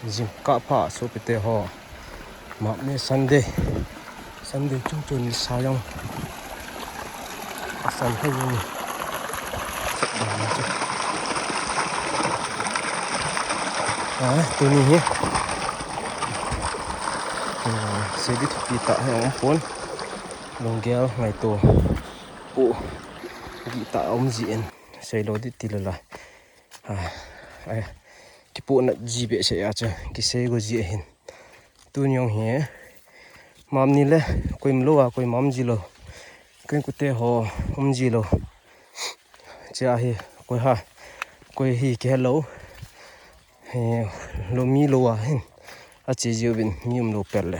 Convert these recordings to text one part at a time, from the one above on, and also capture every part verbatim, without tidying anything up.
Jingkah pha sopite ho. Mapni Sunday. Sunday chung chun nisa jong asan thei jong. Ah, tuni hi. Ah, seiding thupi tah hi aum pon. Lunggel ngaito. Pohgih tah aum jin. Seilou ding ti lala. Ah, ah, kipohnat ji behseh a chu kisei go ji ahin. Tuni jong hi, mapni le, koima lou a, koima um ji lou. Koi kute ho um ji lou. Chia hi, koi ha, koi hi kihe lou. He, lou mi lou a hin. Ache jiuvin, mi um lou pel le.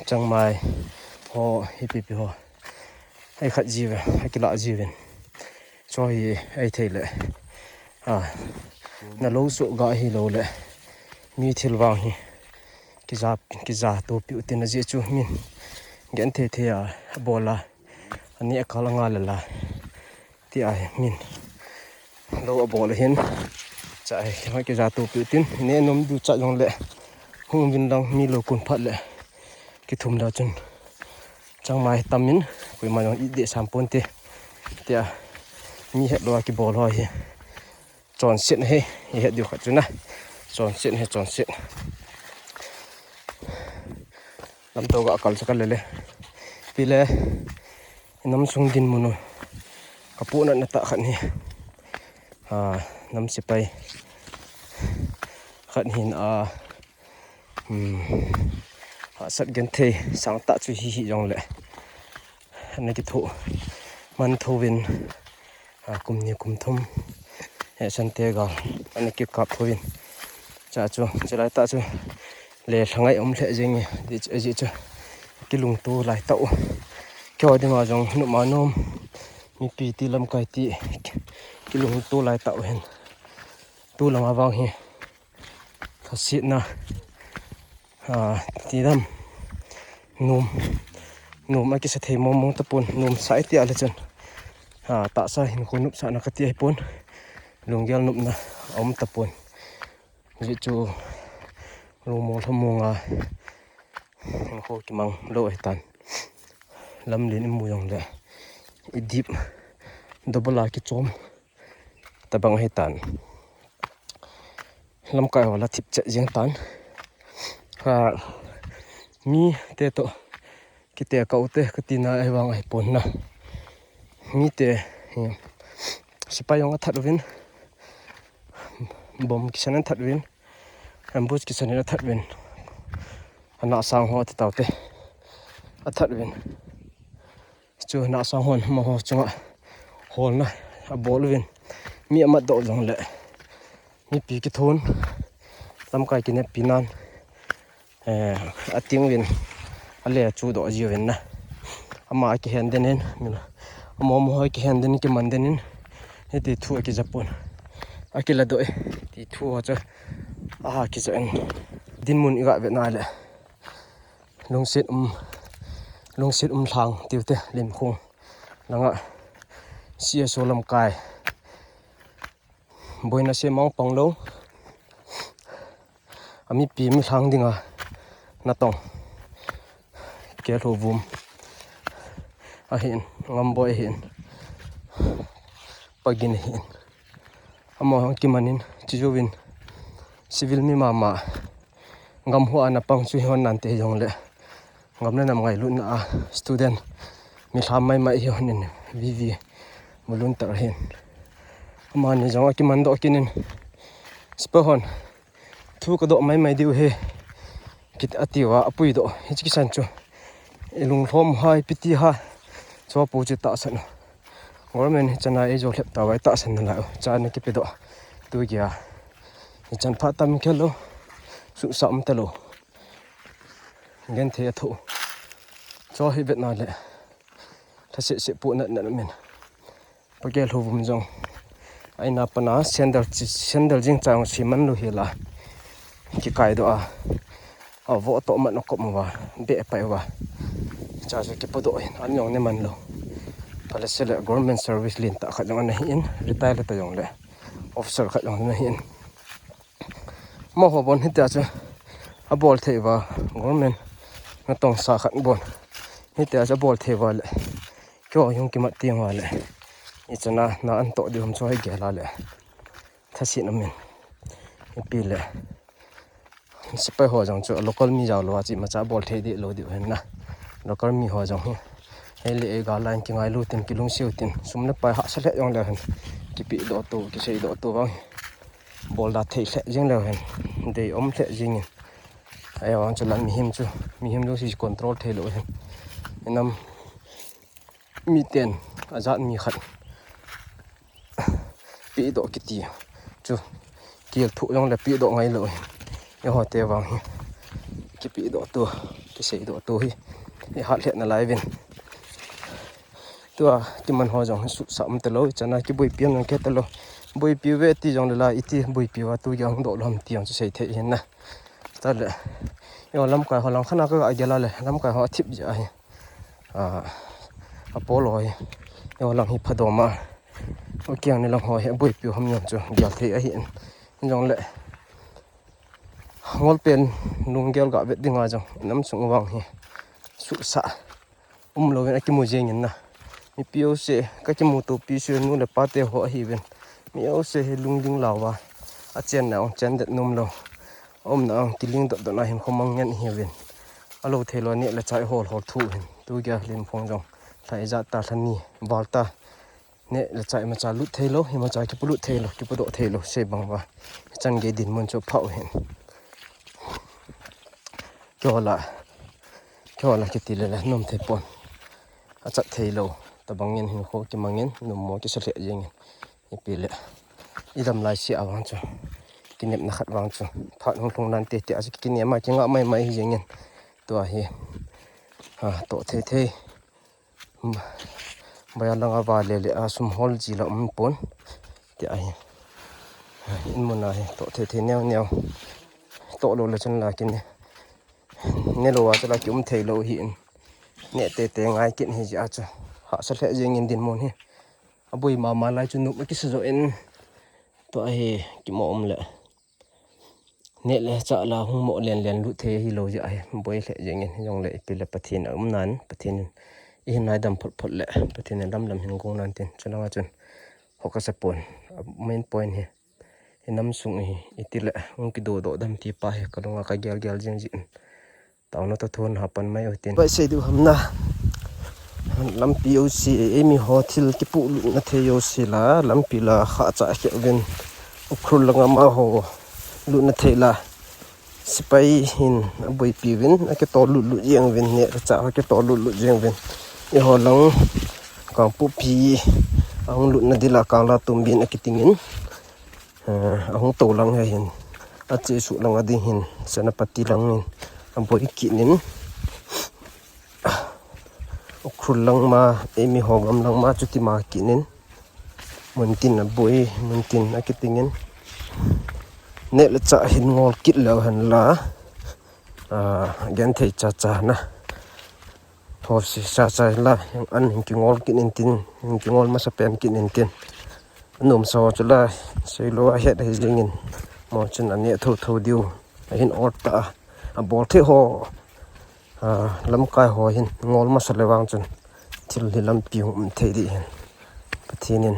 Changmai ho, ipi ipi ho. Ei khat jiuve, ei kilah jiuvin. Chu hi ei thei le. Ah, na lou soh ga hilou le. Mi thil vang hi. Kija, kija topiu tin ajeh chu min. Genthei thei a, abol a. Ani akal anga le la. Tia hi min. Lou abol ahin. Cha hi, kija topiu tin. Ne nom diu cha jong le. Hung uvin lang mi lou kon phat le. Kithum le chun. Changmai tam in, koima jong i deh sam ponte. Tia, mi het lou a kibol ho hi. Chonset hi, i het diu khat chu na. Chonset hi, chonset. Lamto ga kal chu kal le le. Pi le, i nam sung dinmun u. Ka pohnatna tah khat hi. Ah, nam sepai. Khat hin a, Hmm. Hahsat genthei, sang tah chu hi hi jong le. Ana kithoh man tho uvin, ah, kum ni kum thum. He sante ga, ana kikap tho uvin. Cha chu, chulai tah chu. Le lhangai um lheh jeng e, di chu, di chu. Kilungto lai tah u. Keiho dinga jong nopma nom. Mipi ti lamkai ti. Kilungto lai tah u hin. Tu langa vang hi. Lhasetna, ah, tidam, nom, nom akisa thei mong mong tapon, nom sa iti a le chun, ah, tahsa hinkho nopsahna kati ahipon, lunggel nopna aum tapon. Ajeh chu, lungmong lhamong a, hinkho kimang lou ahitan. Lamlen imu jong le, idip, double a kichom. Tabang ahitan. Lamkai ho la thip chet jeng tan. Ha, mite toh kitekah u te katina ahivang ahipon na. Mite, hi, sepai jong athat uvin. Bomb kisan athat uvin. Ambush kisan athat uvin. Ana sang ho ati taute. Athat uvin. Chu nahsang hon amaho chunga holna abol uvin, mi amat doh jongle mipi kithon lamkai kineppi nan, eh, ating uvin, ale achudoh jiuvin na. Ama akihen den in, amaho amaho akihen den, kiman den in, hiti thu akijapon. Akiladoh e, ti thu ho chu aha kija in. Dinmun iga vetna le. Lungset um, lungset um lhang tiute, Limkhong langa C S O lamkai. Boina sem mang pang lou. Amipi mi lhang dinga natong. Kelhouvum ahin, Ngamboi ahin, Pagin ahin. Amaho kimanin, chujouvin civil mi mama, gam hoa ana pang chu hihon nante hijongle, gam le nam ngailutna a student, mi lham maimai hihon in, V V, volunteer ahin. Amani jong akiman doh kit in, sepai hon thu kadoh maimai diu ahi, kiti uva, apuidoh, hiche kisan chu ilunglhom ham, ipi ti ham, chu apu chu tahsan u. Government hichan a eijo lhep tauva itahsan nalai u. Cha ana kipedoh. Tu geiya hichan phat tam khelou. Suhsa um talou. Genthei athoh. Chu hi vetna le. Lhaseh seh poh nat nat min. Pakelhouvum jong. Aina pana sandal chi, sandal jing chang siman lou hila. Kikaidoh a. Avoh toh man akop uva, beh pai uva. Cha chu kipodoh in, an jong ne man lou. Phalese le government service lentah khat jong ana hin, retire le ta jongle. Officer khat jong ana hin. Amaho bon hitia chu abol thei uva, government natong sa khat bon hitia chu abol thei uva le, keiho jong kimat teng uva le, ichana na an toh diu ham chu hei gel a le, thasin amin. Ipi le, sepai ho jong chu local mi jao lou a chu imacha bol thei deh lou diu ahin na. Local mi ho jong hi, hei le ei gal line kingailu tin, kilungset u tin, sum le pai hahsa lheh jong leu hen, kipehdoh to, kiseidoh to vang hi, bol da thei lheh jeng leu hen, dei um lheh jeng in. Ahivang chu la mihem chu, mihem jouse control thei lou ahin. Inam miten ajat mi khat pehdoh kiti chu, kel thu jong le pehdoh ngai lou ahin. Eiho te vang hi kipehdoh to, kiseidoh to hi ihat lheh nalai uvin. Tua kiman ho jong hi suhsah um talou, ichana kiboipi um jong kihe talou. Boipi uve ti jong le la, iti boipi uva tu kihung doh lou ham ti jong chu sei thei ahin na. Tale, eiho lamkai ho lang khat a ka ga gel a le, lamkai ho athip jeh ahi. A, apolo hi, eiho lang hi phadom a, ukeng ni lang ho hi boipi u ham jong chu gel thei ahin. Jong le, ngol pen lunggel ga vet dinga jong, inam sung vang hi suhsah um louvin akimu jeng in na. Mipi jouse, ka kimuto pi jouse nu le pa te ho ahiuvin, mi jouse hi lungding louva, achenna jong chen det nom lou, aumna jong kiling dot dot na hin khomang ngen ihiuvin, alou thei lou neh le chah ihol hol thu hin, tu geiya lim phong jong lha ijat ta, lha ni val ta, neh le chah imacha lut thei lou, imacha kipolut thei lou, kipodoh thei lou, sei bang uva, ichan gei dinmun chu aphah u hin. Keiho la, keiho la kiti le le nom thei pon. Achat thei lou, tabang in hinkho kimang in, nommo kisa lheh jeng in. Ipi le, idam lai seh a vang chu, kinepna khat vang chu, phat hung lhung nante tia chu kinem a, kinga mai mai hi jeng in. Tua hi, ha, toh thei thei. Boi a lang a va le le a sum hol ji la um pon. Tia hi, in mun a hi toh thei thei neo neo. Toh lou le chun la kine, ne lou a chu la kium thei lou ahin. Neh tei tei ngai kit hi jeh a chu, hahsa lheh jeng in dinmun hi. Aboi mama lai chu nop akisa jo in. Tua hi kimo um le, neh le chah la hung mo len len lut thei hilou jeh ahi, boi lheh jeng in. Jong le ipi le Pathen aum nan, Pathen in ihin ngaidam phot phot le, Pathen in lam lam hin gong nan tin, chu langa chun ho kasa pon. A main point hi, inam sung hi iti le hung kidoh doh dem ti pa hi ka lunga ka gel gel jing jin. Taona toh thon ha pan mai u tin. Bai sei diu ham na. Lampi jouse, eimi ho thil kipoh lutna thei jouse la, lampi la kha cha khe uvin. Ukhrul langa amaho lutna thei la, sepai hin aboipi uvin, akitol lut lut jeng uvin, neh le chah ho kitol lut lut jeng uvin. Eiho lang Kangpokpi ahung lutna ding la Kanglatongbi in akiting in. Eh, ahung tou lang hi hin, achesuh lang a ding hin, Senapati lang in aboi kit in, Ukhrul lang ma, eimi ho gam lang ma chuti ma kit in, muntin aboi, muntin akiting in, neh le chah hin ngol kit leu hen la, ah, genthei cha cha na. Those sa sa la, an hin kingol kit in tin, hin kingol masa pen kit in tin. Anom sa ho chu la, seilou a het hi jing in. Mo chun aneh tho tho diu. Ahin ot ta a. Abol thei ho. A, lamkai ho hin ngol masa le vang chun, thil hi lampi hung um thei ding hin. Pathen in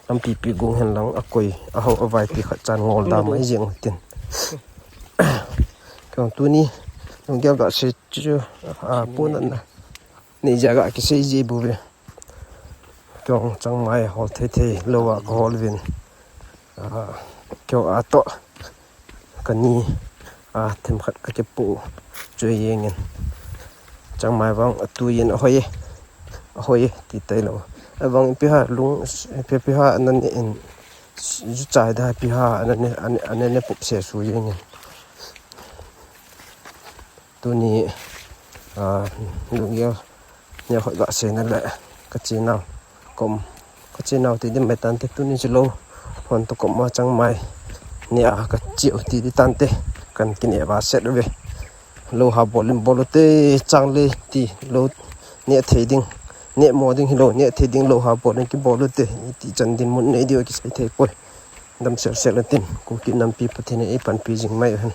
lampi pi gong hen lang, akoi, aho, avai ti khat chan ngol da mai jeng u tin. Kong tuni, lunggel ga sei chu, a, pon na. Nei jeh a ga kisei ji bou ve. Kong changmai hol thei thei lou a ka hol uvin. A, kong a toh. Kani, a, themkhat ka kipoh. Chu jeng in. Changmai vang atui in ahoi e. Ahoi e, ti tailou. Avang ipi ham lung, ipi, ipi ham ana ne in. Ju chai da ipi ham ana ne, ana, ana ne pop se su jeng in. Tuni, a, lunggel neo khat ga seina le, ka chenau kom, ka chenau ti ding mai tante, tuni chu lou hon toh kom a changmai neh a ka cheu ti ding tante, kan kineh va set uve. Lou ha bol in bol u te, chang le ti, lou neh thei ding, neh mo ding hilou, neh thei ding lou ha bol in kibol u te, ti chan dinmun nei diu kisei thei poi. Damsel sel atin, Kuki nampi Pathen in eipanpi jing mai hen.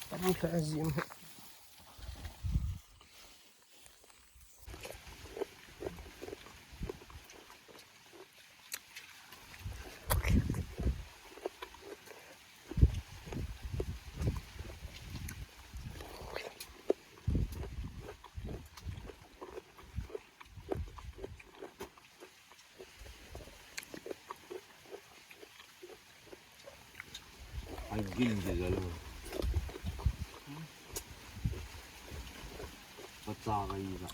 Tam lheh jin. Ai, gin je jalo. Pacha ka i ja.